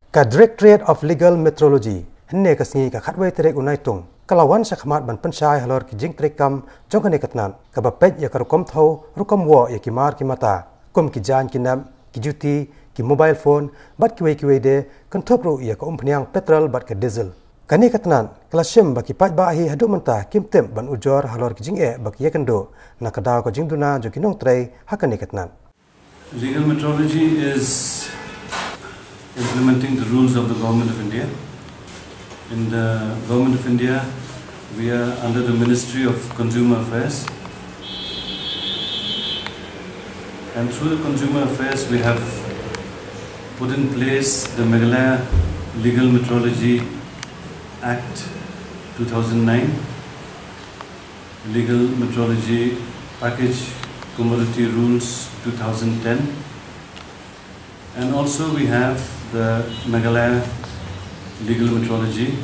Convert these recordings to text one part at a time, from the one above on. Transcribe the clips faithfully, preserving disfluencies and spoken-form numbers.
Ka Directorate of Legal Metrology hynne ka sngi ka khatwei tarik u Naitung ka la wan shakhmat ban pynshai halor ki jingtrei kam jong kane ka tnat, kaba peit ïa ka rukom thew rukom woh ïa ki mar ki mata, kum ki jaiñ ki nep, ki juti, ki mobile phone, bad kiwei kiwei de, kynthup ruh ïa ka umphniang petrol bad ka diesel. Kane ka tnat ka la shim ba ki paidbah hi haduh mynta kim tip ban ujor halor ki jingeh ba ki ïakynduh na ka daw ka jingduna jong ki nongtrei ha kane ka tnat. Legal metrology is implementing the rules of the Government of India. In the Government of India, we are under the Ministry of Consumer Affairs. And through the Consumer Affairs, we have put in place the Meghalaya Legal Metrology Act two thousand nine, Legal Metrology Package Commodity Rules two thousand ten, and also we have the Meghalaya Legal Metrology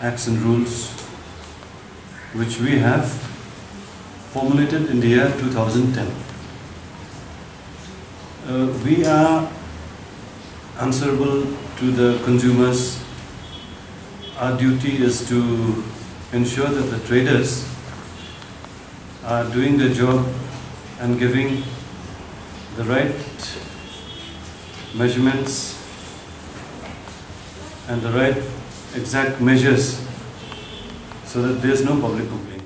Acts and Rules, which we have formulated in the year two thousand ten. Uh, we are answerable to the consumers. Our duty is to ensure that the traders are doing their job and giving the right measurements and the right exact measures so that there's no public complaint.